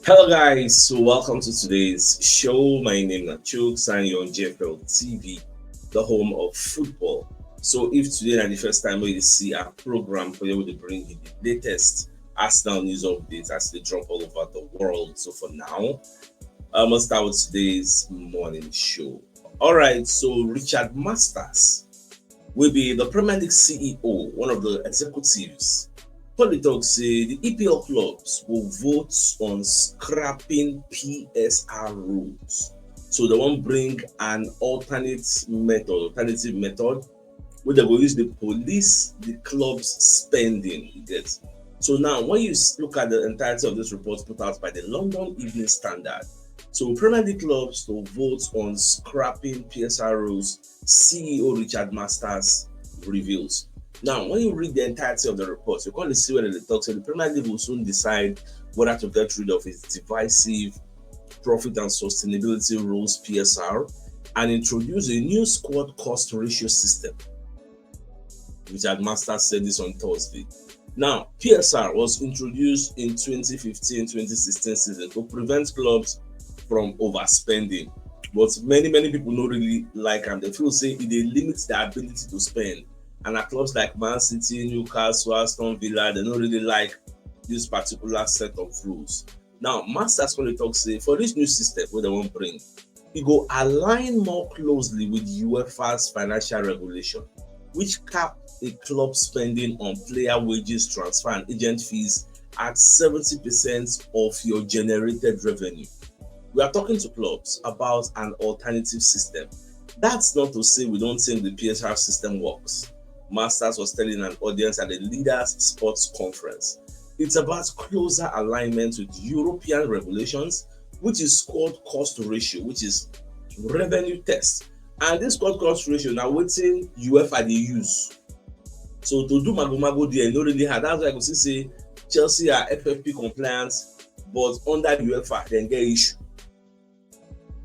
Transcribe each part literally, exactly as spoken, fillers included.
Hello, guys. So, welcome to today's show. My name is Chuk Sanyon, J F L T V, the home of football. So, if today is the first time you see our program, for you to bring you the latest Arsenal news updates as they drop all over the world. So, for now, I'm gonna start with today's morning show. All right. So, Richard Masters will be the Premier League C E O, one of the executives. Polly talk say the E P L clubs will vote on scrapping P S R rules. So they won't bring an alternate method, alternative method, where they will use the police, the clubs spending. You get. So now, when you look at the entirety of this report put out by the London Evening Standard, so Premier League clubs to vote on scrapping P S R rules, C E O Richard Masters reveals. Now, when you read the entirety of the report, you can see where they talk. So the Premier League will soon decide whether to get rid of its divisive profit and sustainability rules, P S R, and introduce a new squad cost ratio system. Richard Masters said this on Thursday. Now, P S R was introduced in twenty fifteen twenty sixteen season to prevent clubs from overspending. But many, many people don't really like them. They feel say it limits their ability to spend. And at clubs like Man City, Newcastle, Aston Villa, they don't really like this particular set of rules. Now, Masters going to talk say for this new system where they won't bring, it go align more closely with UEFA's financial regulation, which cap a club spending on player wages, transfer, and agent fees at seventy percent of your generated revenue. We are talking to clubs about an alternative system. That's not to say we don't think the P S R system works. Masters was telling an audience at the Leaders Sports Conference. It's about closer alignment with European regulations, which is called cost ratio, which is revenue test. And this cost cost ratio now waiting UEFA they use. So to do mago mago there, no really hard. That's why I go see say Chelsea are F F P compliant, but under the UEFA, then get issue.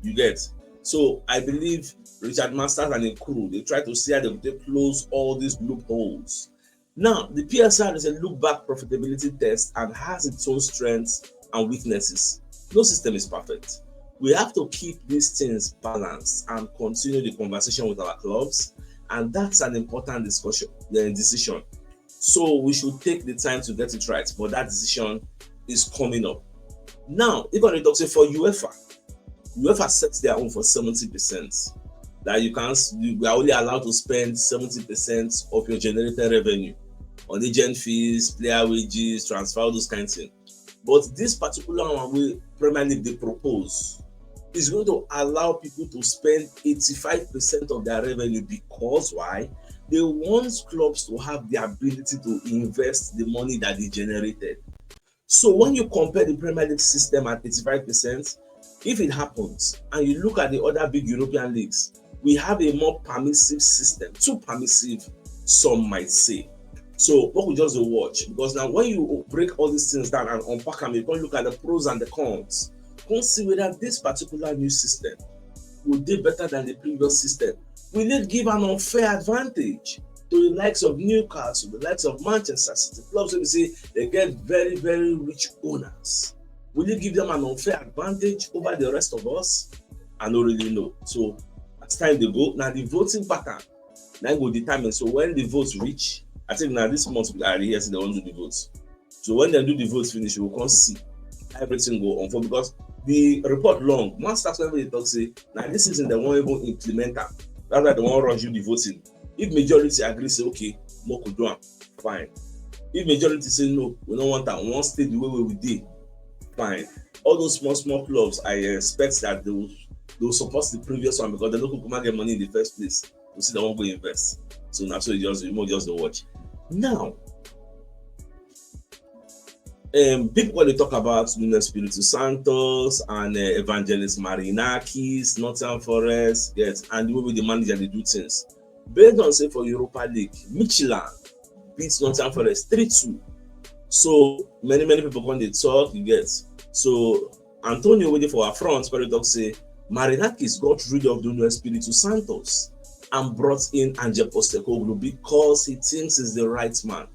You get. So I believe Richard Masters and the crew, they try to see how they, they close all these loopholes. Now, the P S R is a look back profitability test and has its own strengths and weaknesses. No system is perfect. We have to keep these things balanced and continue the conversation with our clubs, and that's an important discussion, the decision. So we should take the time to get it right, but that decision is coming up. Now, if I talk say for UEFA, UEFA sets their own for seventy percent. That you can, you are only allowed to spend seventy percent of your generated revenue on agent fees, player wages, transfer, all those kind of things. But this particular one where Premier League they propose is going to allow people to spend eighty-five percent of their revenue. Because why? They want clubs to have the ability to invest the money that they generated. So when you compare the Premier League system at eighty-five percent, if it happens and you look at the other big European leagues, we have a more permissive system, too permissive, some might say. So what we just watch, because now when you break all these things down and unpack them, you can look at the pros and the cons. Can see whether this particular new system will do better than the previous system. Will it give an unfair advantage to the likes of Newcastle, the likes of Manchester City, clubs where we say they get very, very rich owners? Will it give them an unfair advantage over the rest of us? I don't really know. So as time they go, now the voting pattern now go determine. So when the votes reach, I think now this month we are here, so they want to do the votes. So when they do the votes finish, we can see everything go on for, because the report long. Once that's when they talk say now this season they won't even implement that. That's why they won't rush you the voting. If majority agree, say okay, more could do am, fine. If majority say no, we don't want that, one stay the way we did, fine. All those small small clubs, I expect that they will, they will support the previous one because they don't come get money in the first place. We see that one go invest. So now so you just you just don't watch. Now, um, people when they talk about Nuno Espirito Santos and uh, Evangelist Marinakis, Nottingham Forest, yes, and the way the manager they do things. Based on say for Europa League, Michelin beats Nottingham Forest three two. So many many people come they talk, you get. So Antonio waiting for our front, but talk say Marinakis got rid of Nuno Espirito Santos and brought in Ange Postecoglou because he thinks he's the right man.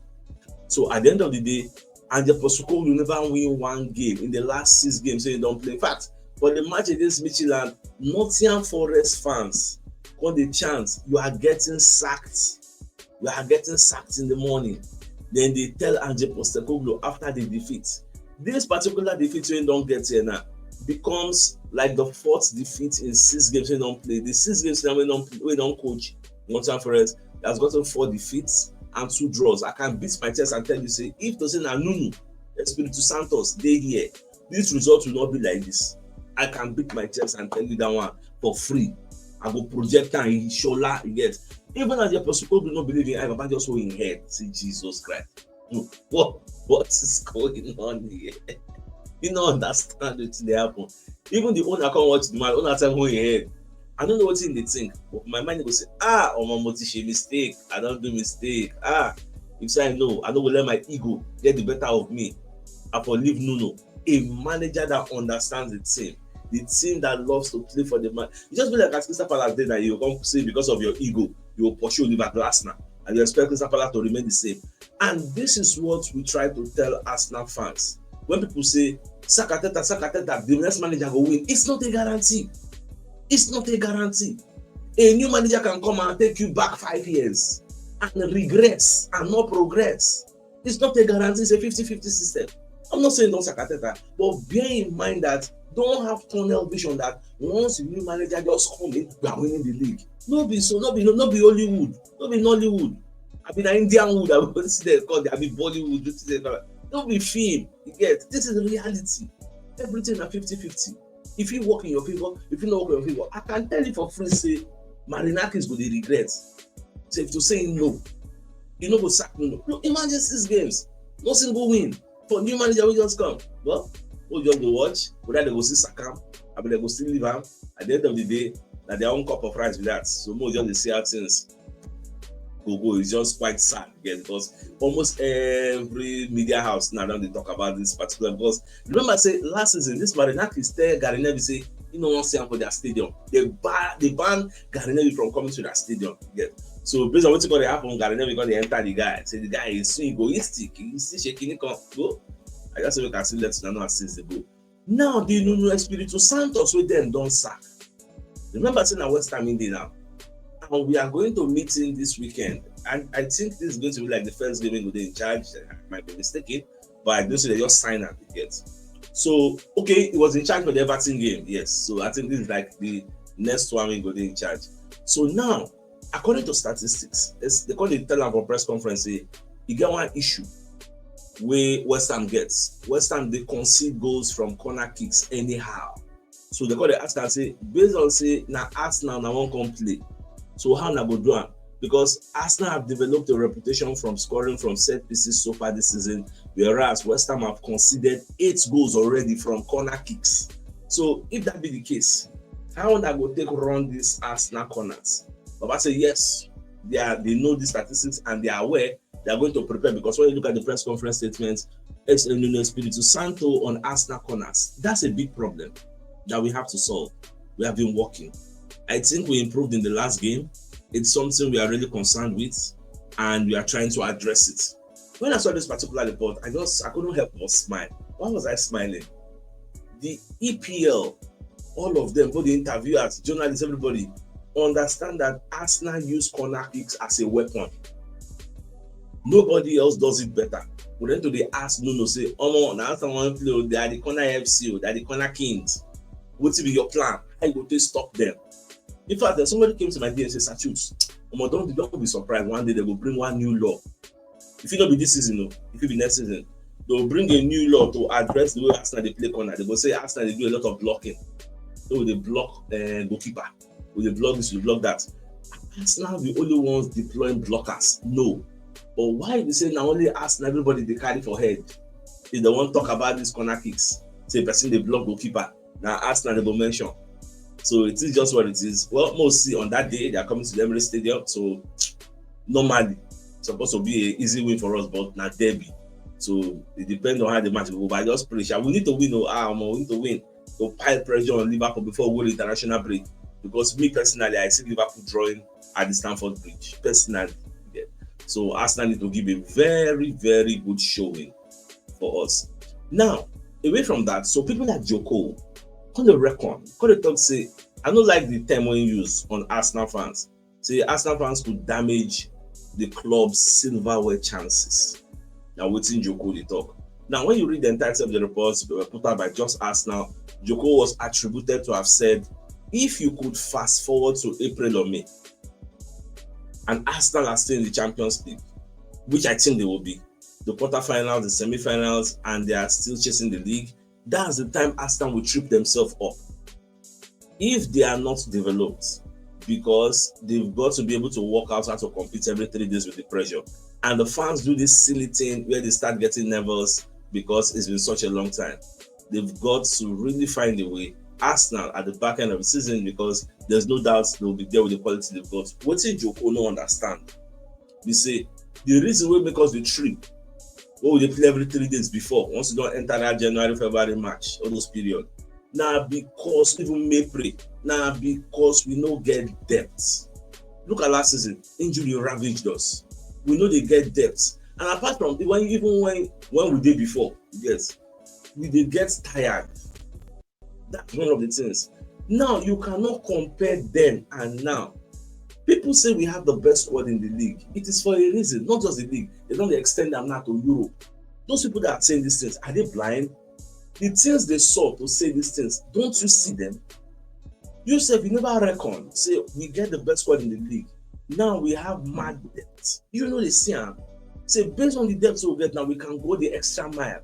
So at the end of the day, And the Postecoglou never win one game in the last six games wey he don play. In fact, for the match against Midtjylland, Nottingham Forest fans come dey chant, "You are getting sacked. You are getting sacked in the morning." Then they tell Ange Postecoglou after the defeat. This particular defeat wey he don get here now becomes like the fourth defeat in six games wey he don play. The six games now wey he don play, wey he don coach Nottingham Forest, he has gotten four defeats and two draws. I can beat my chest and tell you say if to say na Nuno Espirito Santos dey here, this result will not be like this. I can beat my chest and tell you that one for free. I go project am, Ishola, you get. Even as your Postecoglou no believe in him, Baba just hold him head. Say, "Jesus Christ. Hmm, what, what is going on here?" He no understand wetin dey happen. Even the owner come watch the man, owner tell him hold him head. I no know wetin he dey think, but my mind go say, "Ah, omo, mo ti ṣe mistake. I don do mistake. Ah, if say I know, I no go let my ego get the better of me. I for leave Nuno, a manager that understands the team, the team that loves to play for the man." E just be like as Crystal Palace dey now, you go come say because of your ego, you go pursue Oliver Glasner, and you expect Crystal Palace to remain the same. And this is what we try to tell Arsenal fans. When people say, "Saka, Arteta, Saka, Arteta, the next manager go win," it's not a guarantee. It's not a guarantee. A new manager can come and take you back five years and regress and not progress. It's not a guarantee. It's a fifty fifty system. I'm not saying don't sack Arteta, but bear in mind that don't have tunnel vision that once a new manager just come in, we are winning the league. No be so, no be, no, no be Hollywood, no be Nollywood. I mean, Indian wood, I will see them call, I mean, Bollywood, you see them call. No be film, you get. This is reality. Everything na fifty fifty. If you work in your favor, if you no work in your favor, I can tell you for free, say, Marinakis go dey regret. So if to say no, you no go sack me. No, imagine six games, no single win for new manager wey just come. Well, we just go watch whether they go still sack am, abi they go still leave am. At the end of the day, na their own cup of rice be that. So mo just dey see how things go go. It's just quite sad again because almost every media house now don dey talk about this particular. Because remember say last season, this Marinakis tell Gary Neville say he no wan see am for their stadium. They ban, they ban Gary Neville from coming to their stadium. Yeah. So based on wetin go dey happen, Gary Neville go dey enter the guy. Say the guy is so egoistic. He still shaking, he come go. I just say we can see let una know as things dey go. Now the Nuno Espirito Santos wey dem don sack. Remember say na West Ham he dey now, and we are going to meet him this weekend. And I think this is going to be like the first game he go dey in charge. I might be mistaken, but I know say they just sign am, you get. So okay, he was in charge for the Everton game, yes. So I think this is like the next one he go dey in charge. So now, according to statistics, it's, they come dey tell am for press conference say e get one issue wey West Ham get. West Ham dey concede goals from corner kicks anyhow. So they come dey ask am say, based on say na Arsenal una wan come play, so how una go do am? Because Arsenal have developed a reputation from scoring from set pieces so far this season, whereas West Ham have conceded eight goals already from corner kicks. So if that be the case, how una go take run these Arsenal corners? Baba say yes, they are, they know the statistics and they are aware. They are going to prepare, because when you look at the press conference statement, it's Nuno Espirito Santo on Arsenal corners. That's a big problem that we have to solve. We have been working. I think we improved in the last game. It's something we are really concerned with, and we are trying to address it. When I saw this particular report, I just, I couldn't help but smile. Why was I smiling? The E P L, all of them, both the interviewers, journalists, everybody, understand that Arsenal use corner kicks as a weapon. Nobody else does it better. For them to dey ask Nuno say, "Omo, na Arsenal wan play o, they are the corner F C o, they are the corner kings. Wetin be your plan? How you go take stop them?" In fact, then somebody came to my D M say, "Sir Chuks, omo, don't be, don't be surprised. One day they go bring one new law. If it no be this season, no, if it be next season, they will bring a new law to address the way Arsenal dey play corner. They go say Arsenal dey do a lot of blocking. So they block uh, goalkeeper. We dey block this, we block that." Arsenal the only ones deploying blockers. No. But why you say na only Arsenal everybody dey carry for head? If they wan talk about these corner kicks, say person dey block goalkeeper, na Arsenal they go mention. So it is just what it is. Well, most see on that day they are coming to the Emirates Stadium, so normally it's supposed to be an easy win for us, but na derby. So it depends on how the match go. But I just pray, sha, we need to win. Oh, ah, omo, we need to win to pile pressure on Liverpool before we go to international break. Because me personally, I see Liverpool drawing at the Stamford Bridge. Personally, yeah. So Arsenal need to give a very, very good showing. for us. Now, away from that, so people like Joko, come dey reckon, come dey talk say, I no like the term wey you use on Arsenal fans. Say Arsenal fans could damage the club's silverware chances. Na wetin Joko dey talk. Now, when you read the entirety of the report, uh, put out by Just Arsenal, Joko was attributed to have said, if you could fast forward to April or May, and Arsenal are still in the Champions League, which I think they will be, the quarterfinals, the semifinals, and they are still chasing the league, that's the time Arsenal will trip themselves up. If they are not developed, because they've got to be able to work out how to compete every three days with the pressure. And the fans do this silly thing where they start getting nervous because it's been such a long time. They've got to really find a way. Arsenal at the back end of the season, because there's no doubt they'll be there with the quality they've got. Wetin Joko no understand be say the reason wey make us dey trip, wey we dey play every three days before, once you don enter that January, February, March, all those period, na because even May, April, na because we no get depth. Look at last season, injury ravaged us. We no dey get depth. And apart from when, even when when we dey before, yes, we dey get tired. That's one of the things. Now, you cannot compare then and now. People say we have the best squad in the league. It is for a reason, not just the league. They don dey extend am now to Europe. Those people that are saying these things, are they blind? The things they saw to say these things, don't you see them? You sef, you never reckon say we get the best squad in the league. Now we have mad depth. You no dey see am. Say, based on the depth we get now, we can go the extra mile.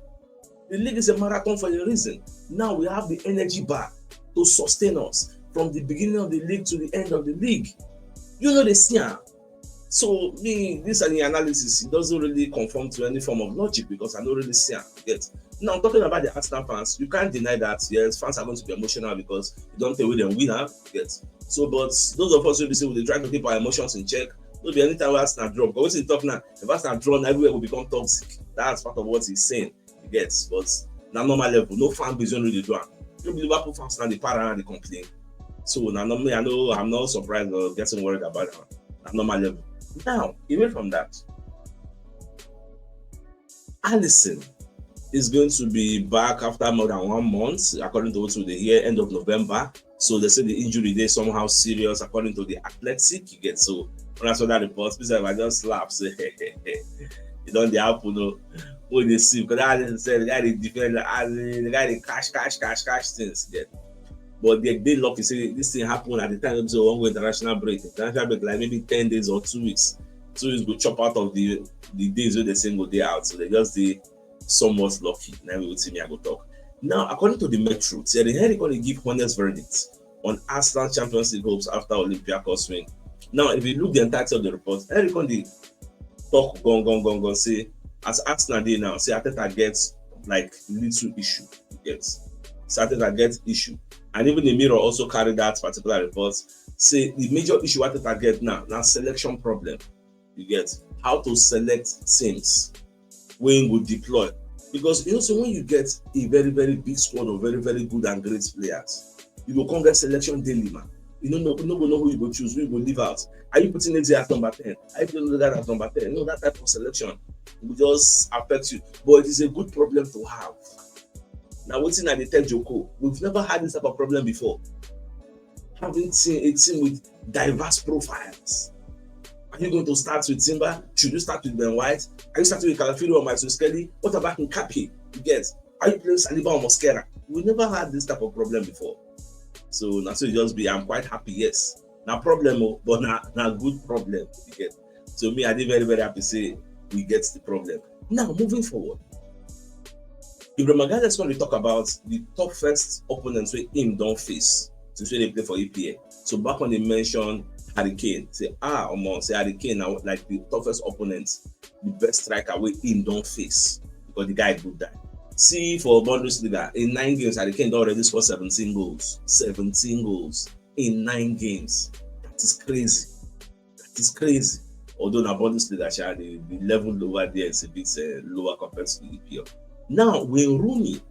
The league is a marathon for a reason. Now we have the energy bar to sustain us from the beginning of the league to the end of the league. You no dey see am. So me, this is an analysis. It doesn't really conform to any form of logic because I don't really see am. You get? Now, talking about the Arsenal fans, you can't deny that, yes, fans are going to be emotional because you don't think we dem win am. You get? So, but those of us who be say we dey try to keep our emotions in check, no be anytime wey Arsenal drop. But wetin he talk now, if Arsenal drop, na everywhere go become toxic. That's part of what he's saying. You get? But na normal level. No fan base wey no dey do am. No be Liverpool fans now dey para and dey complain. So na no me, I know, I'm not surprised or getting worried about that. Na normal level. Now, away from that, Alisson is going to be back after more than one month, according to what we dey hear, end of November. So they say the injury dey somehow serious, according to the Athletic. You get? So when I saw that report, people, I just laugh, say, hey, hey, hey, e don dey happen o. Wey dey see, because that Alisson sef, the guy dey defend, as in, the guy dey catch, catch, catch, catch things. You get? But they dey lucky say this thing happen at the time wey be say we wan go international break. International break, like, maybe ten days or two weeks. Two weeks go chop out of the the days wey they say go dey out. So they just dey somewhat lucky. Na wetin me I go talk. Now, according to the Metro, Thierry Henry gonna give honest verdict on Arsenal Champions League hopes after Olympiacos win. Now, if you look the entirety of the report, Henry come dey talk gone, gone, gone, gone, say as Arsenal dey now, say Arteta get, like, little issue. You get? Say Arteta get issue. And even the Mirror also carry that particular report, say the major issue Arteta get now na selection problem. You get? How to select teams wey him go deploy. Because you know, so when you get a very, very big squad of very, very good and great players, you go come get selection dilemma. You no know, you no go know who you go choose, who you go leave out. Are you putting Eze as number ten? Are you putting Odegaard as number ten? You know, that type of selection will just affect you. But it is a good problem to have. Now, wetin I dey tell Joko, we've never had this type of problem before. Having team, a team with diverse profiles. Are you going to start with Timber? Should you start with Ben White? Are you starting with Calafiori or Michael Skelly? What about Nketiah? You get? Are you playing Saliba or Mosquera? We never had this type of problem before. So na so e just be. I'm quite happy, yes. Na problem o, but na na good problem, you get. So me, I dey very, very happy say we get the problem. Now, moving forward, Gabriel Magalhaes come dey talk about the toughest opponents wey him don face since wey dey play for E P L. So back when they mention Harry Kane, say, ah, omo, say Harry Kane na, like, the toughest opponent, the best striker wey him don face, because the guy good die. See, for Bundesliga, in nine games, Harry Kane don already score seventeen goals. Seventeen goals in nine games. That is crazy. That is crazy. Although na Bundesliga, sha, the, the level over there is a bit, uh, lower compared to the E P L. Now, Wayne Rooney,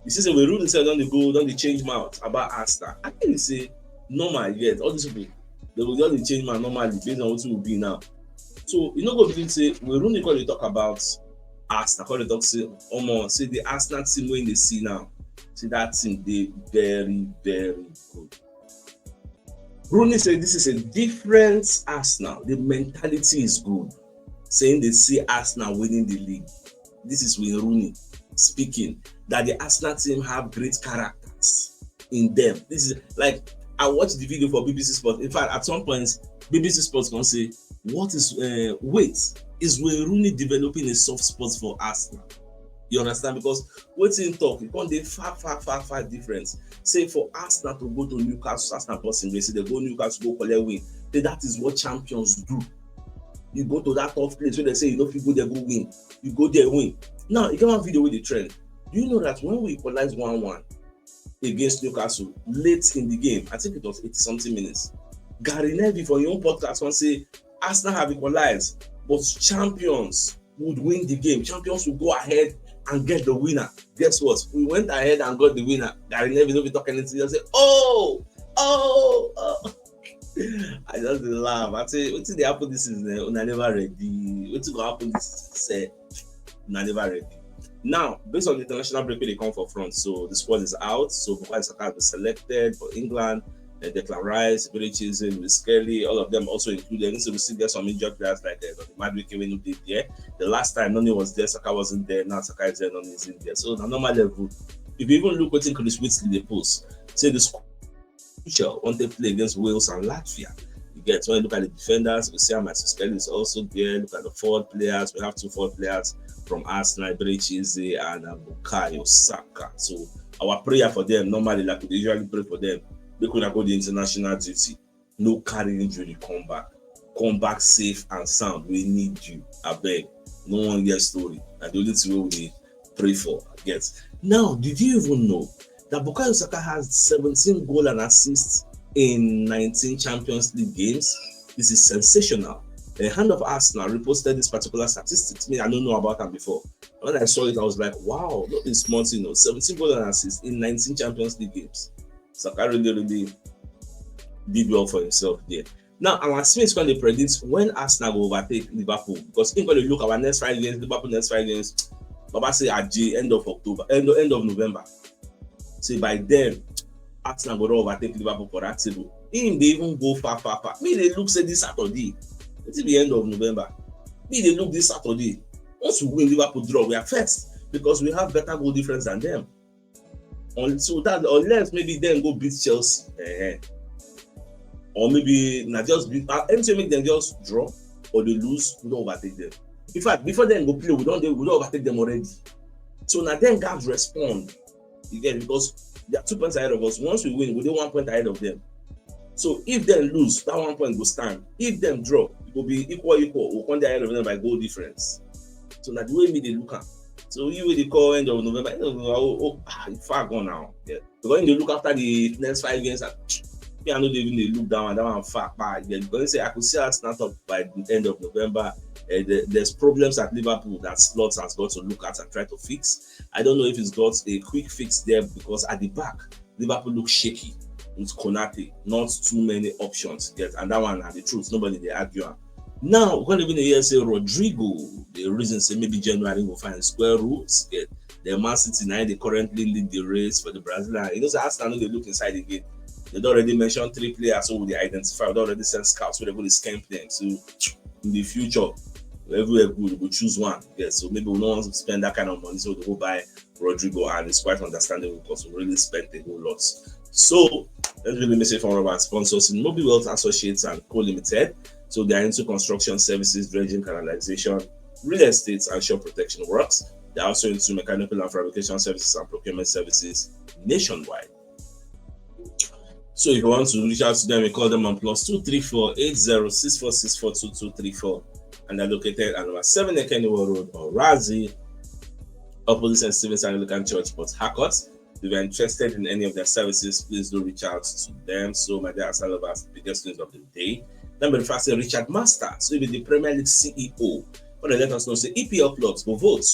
you see say Wayne Rooney sef don dey go, don dey change mouth about Arsenal. I think say normal, yes, all these people, they go just dey change mouth normally based on wetin we be now. So you no go believe say Wayne Rooney come dey talk about Arsenal, come dey talk say, omo, see the Arsenal team wey dey see now, see that team dey very, very good. Rooney say this is a different Arsenal, the mentality is good, saying they see Arsenal winning the league. This is Wayne Rooney speaking, that the Arsenal team have great characters in them. This is like, I watched the video for B B C Sports. In fact, at some point, B B C Sports can say, what is uh, wait, is Wayne Rooney developing a soft spot for Arsenal? You understand? Because wetin talk, e come dey far, far, far, far different. Say for Arsenal to go to Newcastle, Arsenal boss in say they go Newcastle, go collect win. Say that is what champions do. You go to that tough place where they say you no fit go there, go win. You go there, win. Now, you get one video with the trend. Do you know that when we equalize one one against Newcastle late in the game, I think it was eighty something minutes, Gary Neville for your own podcast one say Arsenal have equalized, but champions would win the game. Champions will go ahead and get the winner. Guess what? We went ahead and got the winner. Gary Neville no be talk anything. Just say, oh, oh, oh. I just dey laugh. I say, wetin dey happen this season? Eh? Una never ready. Wetin go happen this season? Una never ready. Now, based on the international break wey dey come for front, so the squad is out. So Bukayo Saka has been selected for England. Uh, Declan Rice, Billy Chilson, Luis Kelly, all of them also included. So we still get some injured players like uh, Madueke wey no dey there. The last time Noni was there, Saka wasn't there. Now Saka is there, Noni isn't there. So na normal level. If you even look wetin Chris Wheatley dey post, say the squad Tuchel wan take play against Wales and Latvia. You get, when you look at the defenders, we see Matheus Kelly is also there. Look at the forward players. We have two forward players from Arsenal, Eberechi Eze and uh, Bukayo Saka. So our prayer for them, normally, like we dey usually pray for them, make una go the international duty. No carry injury come back. Come back safe and sound. We need you. Abeg, no one hear story. Na the only thing wey we dey pray for. Get. Now, did you even know that Bukayo Saka has seventeen goal and assists in nineteen Champions League games? This is sensational. The Hand of Arsenal reposted this particular statistics. Me, I don't know about am before. When I saw it, I was like, wow, no be small thing, no. seventeen goal and assists in nineteen Champions League games. Saka really, really did well for himself there. Now, our Smith going to predict when Arsenal will overtake Liverpool, because he's going to look our next five games, Liverpool next five games. Baba say at the end of October, end of, end of November. Say by then, Arsenal go don overtake Liverpool for that table. Him dey even go far, far, far. Me dey look say this Saturday, it's the end of November. Me dey look this Saturday. Once we win, Liverpool draw, we are first because we have better goal difference than them. Un- so that unless maybe dem go beat Chelsea, eh, or maybe na just beat, uh, M T N make dem just draw or they lose, we don't overtake them. In fact, before dem go play, we don't dey, we don't overtake them already. So now dem gats respond. You get, because they are two points ahead of us. Once we win, we dey one point ahead of them. So if dem lose, that one point go stand. If dem draw, it go be equal equal. We come dey ahead of them by goal difference. So na the way me dey look am. So you wey dey call end of November, end of November, oh, oh ah, e far gone now. Yeah. Because when you look after the next five games, ah, me I no dey even dey look that one. That one far kpa. Yeah. Because you say I could see Arsenal top by the end of November. Eh, the, there's problems at Liverpool that Slot has got to look at and try to fix. I don't know if he's got a quick fix there because at the back, Liverpool look shaky with Konate, not too many options yet, and that one na the truth. Nobody dey argue am. Now, we come even hear say Rodrygo, the reason say maybe January go find square roots yet. The Man City now they currently lead the race for the Brazilian. You know, say Arsenal no dey look inside again. They don already mention three players, so we dey identify. We don already send scouts, so they go dey scamp them. So in the future, everywhere good, we go choose one. Yes, so maybe we no want to spend that kind of money, so we go buy Rodrygo, and it's quite understandable because we really spent a whole lot. So let's really miss it from our sponsors in Mobile Wealth Associates and Co Limited. So they are into construction services, dredging, canalization, real estate, and shore protection works. They're also into mechanical and fabrication services and procurement services nationwide. So if you want to reach out to them, you call them on plus two three four eight zero six four six four two two three four, and they're located at number seven Ekendiwo Road, Orazi, opposite Saint Stephen's Anglican Church, Port Harcourt. If you're interested in any of their services, please do reach out to them. So, my dear Arsenal lovers, biggest news of the day. Number five, say Richard Masters, who is the Premier League C E O, when they let us know, say E P L clubs go vote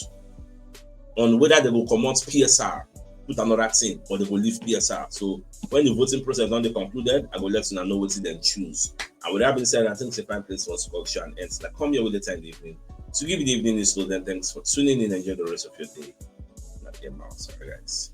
on whether they go comot P S R, put another team, or they go leave P S R. So when the voting process don dey concluded, I go let una know wetin dem choose. And with that being said, I think it's a fine place for us to go and end. Like, come here with the time evening. So give me the evening news, then thanks for tuning in. Enjoy the rest of your day. Not your mouth, sorry guys.